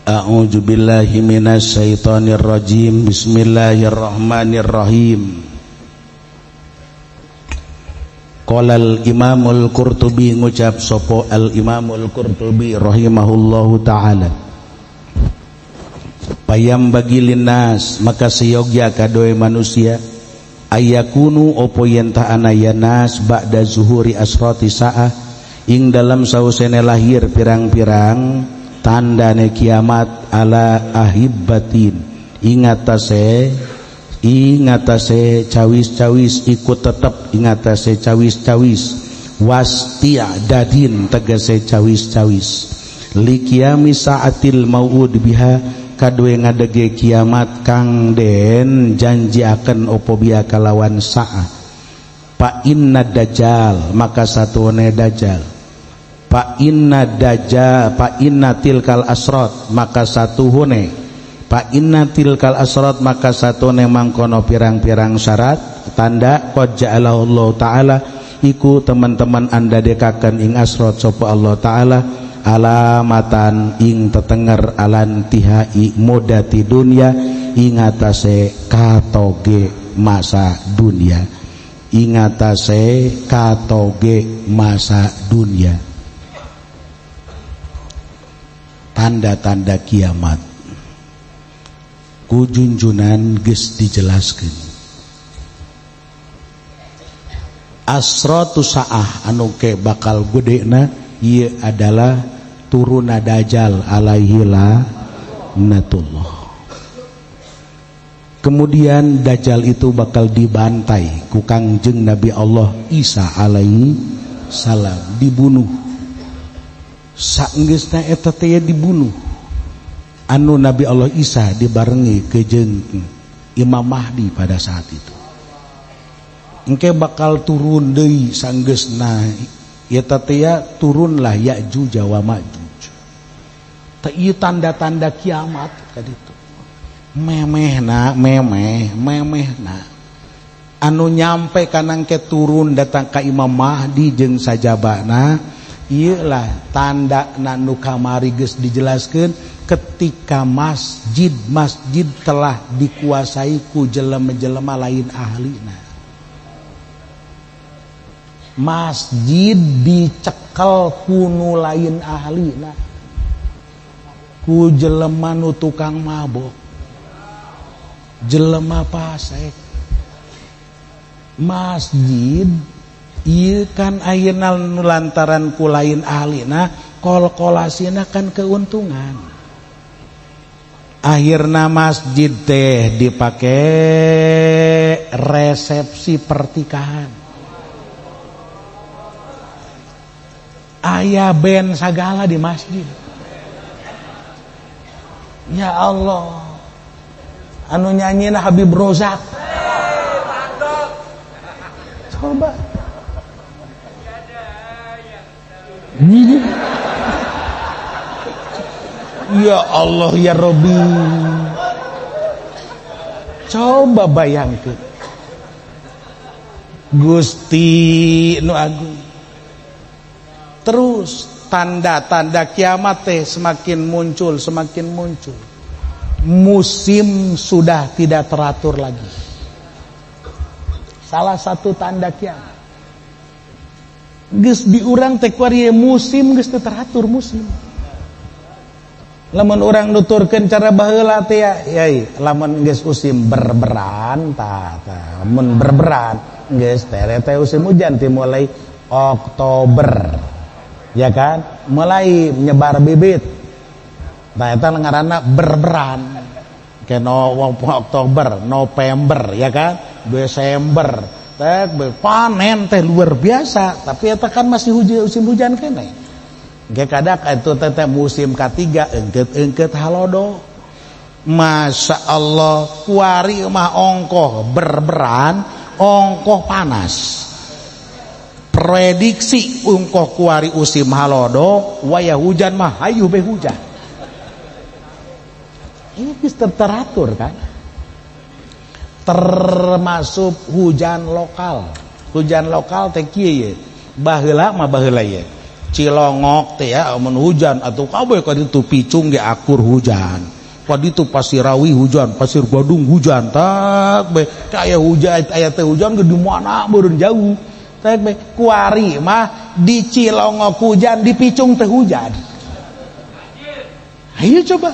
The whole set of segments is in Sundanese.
A'udzu billahi minasyaitonir rajim. Bismillahirrahmanirrahim. Qala al-Imamul Qurtubi, ngucap sopo al-Imamul Qurtubi rahimahullahu taala. Payam bagi linnas, maka seyogya kadoe manusia, ayakunu opo yen ta'ana ya nas ba'da zuhuri asrati sa'ah, ing dalam sausene lahir pirang-pirang tandane kiamat, ala ahibbatin, ingatase cawis-cawis, ikut tetep ingatase cawis-cawis, wasti'dadin, tegese cawis-cawis, liqiyami sa'atil mau'ud biha, kadue ngadege kiamat kang den janjiaken opo biha kalawan sa'ah. Fa inna dajjal, maka satuone dajjal, fa inna dajjal, fa inna tilkal asrat, maka satuhune, fa inna tilkal asrat, maka satune mangkono pirang-pirang syarat tanda, qad ja'alahu Allah taala, iku teman-teman anda dekaken ing asrat sapa Allah taala, alamatan ing tetenger, alantihai modati dunya, ing atase katoge masa dunia, ing atase katoge masa dunia. Tanda-tanda kiamat ku junjunan geus dijelaskeun. Asratu saah anu ke bakal gedena ieu adalah turuna dajjal alaihi laknatullah. Kemudian dajjal itu bakal dibantai ku Kangjeng Nabi Allah Isa alaihi salam, dibunuh. Saenggeusna eta teh dibunuh, anu Nabi Allah Isa dibarengi ke jeung Imam Mahdi pada saat itu. Engke bakal turun deui saenggeusna eta teh turunlah Ya'juj wa Ma'juj. Teh ieu tanda-tanda kiamat kaditu. Memehna memeh memehna anu nyampe kana engke turun datang ka Imam Mahdi jeung sajabana. Iyalah tanda nu kamari geus dijelaskeun ketika masjid-masjid telah dikuasai ku jelema-jelema lain ahlina. Masjid dicekel ku nu lain ahlina, ku jelema nu tukang mabok, jelema fasik. Masjid ieu kan ayeuna nu lantaran ku lain ahlina kol-kolasina kan keuntungan. Akhirna masjid teh dipake resepsi pertikahan. Aya band sagala di masjid. Ya Allah. Anu nyanyina Habib Rozak. Coba. Ya Allah ya Robi. Coba bayangkan Gusti nu agung. Terus tanda-tanda kiamat teh semakin muncul, semakin muncul. Musim sudah tidak teratur lagi. Salah satu tanda kiamat. Geus diurang teh kuari musim geus teu teratur musim. Lamun urang nuturkeun cara baheula teh ya, yai, lamun geus musim berberan tah tah, lamun berberan geus tere teh musim hujan teh mulai Oktober. Ya kan? Mulai nyebar bibit. Tah eta ngaranna berberan. Ke Oktober, November ya kan? Desember. Teh panen teh luar biasa, tapi eta kan masih hujan, musim hujan kene. Engke kadak itu teh musim katiga engket-engket halodo. Masya Allah, kuari mah ongkoh berberan, ongkoh panas. Prediksi ongkoh kuari musim halodo, wayah hujan mah hayu be hujan. Ini geus teratur kan? Termasuk hujan lokal. Hujan lokal teh kieu ye. Baheula mah baheula ye. Cilongok teh ya amun hujan atuh kabeh ka ditu Picung ge akur hujan. Ka ditu Pasirawi hujan, Pasir Gadung hujan, tak be kaya hujan aya teh hujan ge di mana beureun jauh. Tak be kuari mah di Cilongok hujan, di Picung teh hujan. Ayo coba.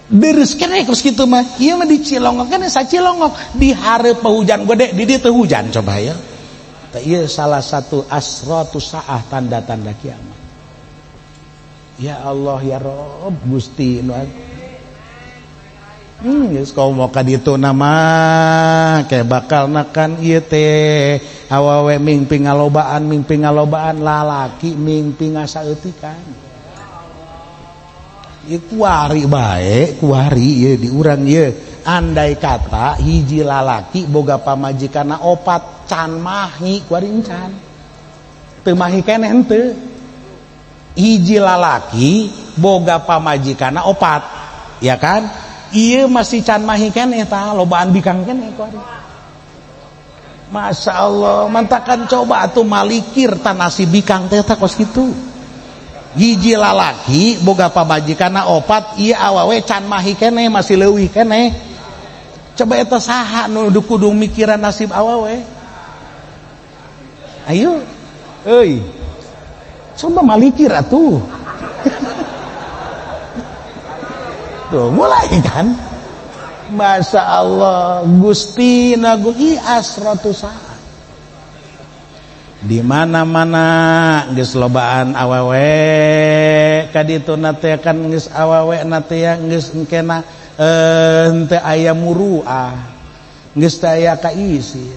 Deres keneh kos kitu mah. Ieu mah di Cilongok keneh sacilongok, di hareup hujan gede, di dieu teh hujan coba ya. Ieu salah satu asratus saah, tanda-tanda kiamat. Ya Allah ya Rob Gusti nu geus komo ka ditu nama ke bakal nakan ieu teh awewe mingpi ngalobaan lalaki mingpi ngasaeutikan. Ieu kuari bae, kuari ieu di urang ieu. Andai kata hiji lalaki boga pamajikanna opat can mahi kuari encan. Teu mahi keneh henteu. Hiji lalaki boga pamajikanna opat, ya kan? Ieu masih can mahi keneh tah lobaan bikang keneh kuari. Masya Allah, mantakan coba atuh malikir tanasi bikang teh tah kos kitu. Hiji lalaki boga pamajikanna opat, ieu awewe can mahi keneh masih leuwih keneh. Coba eta saha nu kudu mikiran nasib awewe? Ayo, euy. Coba malikir atuh. Tuh mulai kan. Masya Allah, Gusti nagu i asratu saat. Di mana-mana geus lobaan awewe ka ditu na teh kan geus awewe na teh geus engkena henteu aya muruah, geus teu aya kaisi.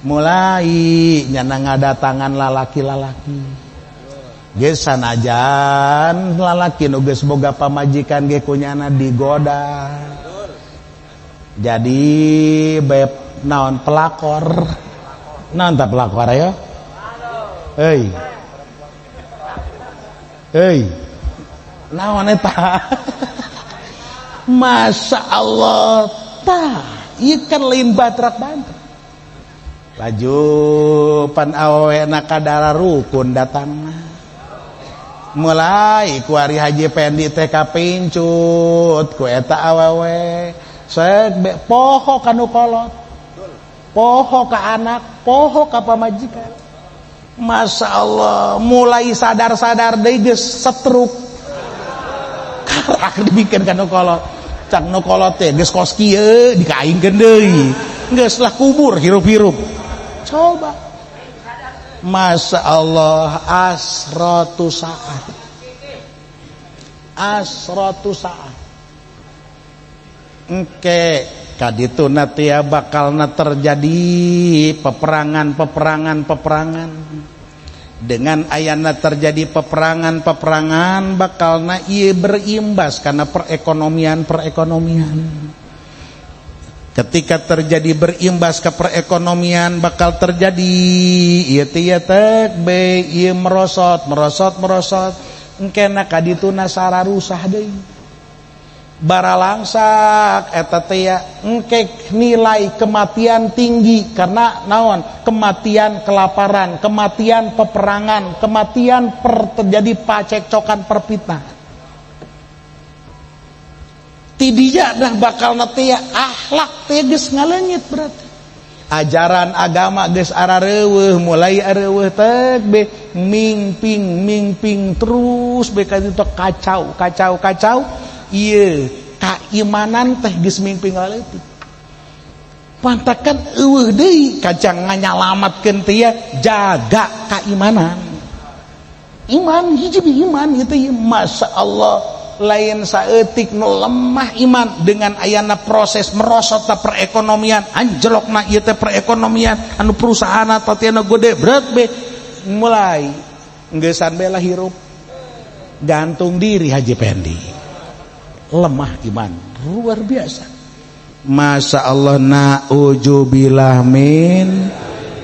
Mulai nyana ngadatangan lalaki-lalaki. Geus sanajan lalaki nu geus boga pamajikan ge kunyana digoda. Jadi beb naon pelakor. Naon ta pelakor ya? Hei. Hei. Naon eta? Masya Allah, tah, ieu kan lain batrak bantrak. Laju pan awewe na kadara rukun datangna. Mulai ku ari Haji Pendi teh kapincut ku eta awewe. Sek be poho ka nu kolot. Poho ka anak, poho ka pamajikan. Masya Allah, mulai sadar-sadar deui geus setruk. Karak dibikeun ka nu kolot. Cak nu kolot teh geus kos kieu dikaingkeun deui. Geus lah kubur hirup-hirup. Coba. Masya Allah, asratu saat. Asratu saat. Engke kaditu natia bakalna terjadi peperangan. Dengan ayana terjadi peperangan bakalna ieu berimbas karena perekonomian. Ketika terjadi berimbas ke perekonomian bakal terjadi ieu teh be ieu merosot. Engkena kadituna sararusah deui. Baralangsak eta teh engke nilai kematian tinggi karena naon? Kematian kelaparan, kematian peperangan, kematian terjadi pacekcokan perfitnahan. Tidinya dah bakal teh akhlak teh geus ngaleungit berarti. Ajaran agama geus arareuweuh, mulai areuweuh teh be mingping terus be ka ditu kacau. Ieu kaimanan teh geus mingping laleutik. Pantakan eueuh deui kacang nganyalamatkeun teh ya jaga kaimanan. Iman hiji iman ieu teh Masya Allah lain saeutik nu lemah iman dengan ayana proses merosotna perekonomian anjlokna ieu teh perekonomian anu perusahaan tatiana gede berat be mulai ngeusan be lah hirup gantung diri Haji Pendi. Lemah iman luar biasa. Masya Allah, na'udzubillah min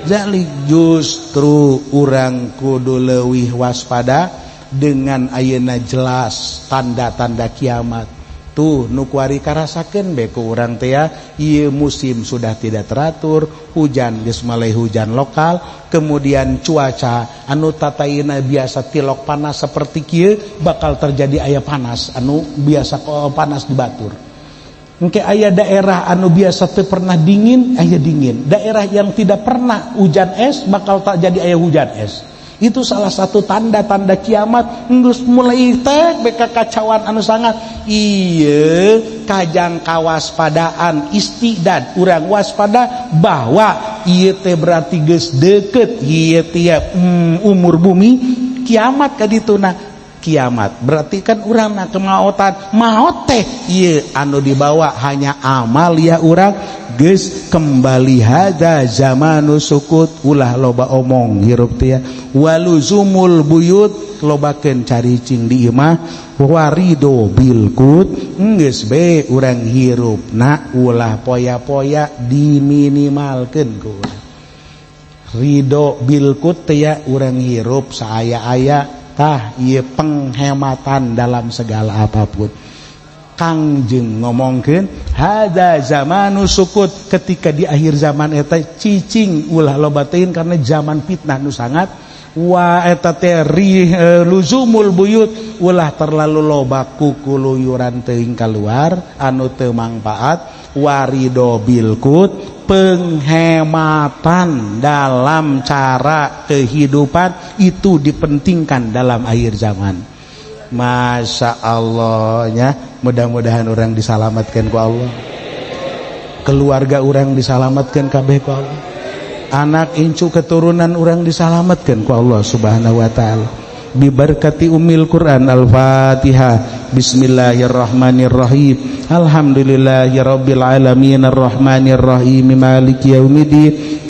zalik. Justru urang kudu leuwih waspada dengan ayeuna jelas tanda-tanda kiamat. Tuh nu kuari karasakeun be ku urang teh ya, ieu musim sudah tidak teratur, hujan geus mulai hujan lokal, kemudian cuaca anu tataina biasa tilok panas seperti kieu bakal terjadi aya panas anu biasa panas di batur. Engke aya daerah anu biasa teu pernah dingin, aya dingin. Daerah yang tidak pernah hujan es bakal tak jadi aya hujan es. Itu salah satu tanda-tanda kiamat geus mulai teh kekacauan anu sangat ieu kajang kawaspadaan istidad urang waspada bahwa ieu teh berarti geus deket ieu tiap umur bumi kiamat ka dituna kiamat berarti kan urang na kemautan maot teh ieu anu dibawa hanya amal ya urang geus kembali hada zamanu sukut ulah loba omong hirup teh ya waluzumul buyut lobakeun caricing di imah warido bilkut geus be urang hirupna ulah poya-poya diminimalkeun ku urang ridho bilkut teh ya urang hirup saaya-aya tah ieu penghematan dalam segala apapun. Kangjeng ngomongkeun hada zamanu sukut ketika di akhir zaman eta cicing ulah loba teuing karena zaman fitnah nu sangat wa eta teh luzumul buyut ulah terlalu loba kukuluyuran teuing keluar anu teu mangpaat warido bilkut penghematan dalam cara kehidupan itu dipentingkan dalam akhir zaman. Masya Allahnya, mudah-mudahan orang diselamatkan ku Allah, keluarga orang diselamatkan kabeh ku Allah, anak incu keturunan orang diselamatkan ku Allah Subhanahu wa taala. Bibarkati umil Quran. Al-Fatihah. Bismillahirrahmanirrahim. Alhamdulillahi rabbil alamin arrahmanirrahim maliki yaumiddin.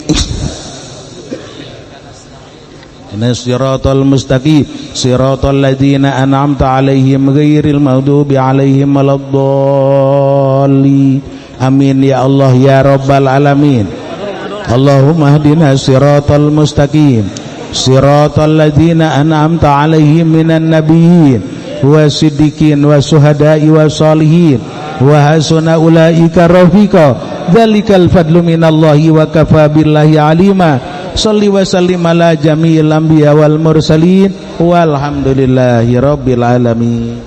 Siratal mustaqim siratal ladzina an'amta alaihim ghairil maghdubi alaihim waladdallin. Amin ya Allah ya rabbal alamin. Allahumma hdina siratal mustaqim siratal ladzina an'amta alaihim minan nabiyyin wasiddiqin wasuhada'i wasalihin wa hasuna ulaika rafiqa. Dzalikal fadlu minallahi wa kafa billahi alima. Shalli wa sallim ala jami'il anbiya wal mursalin walhamdulillahi rabbil alamin.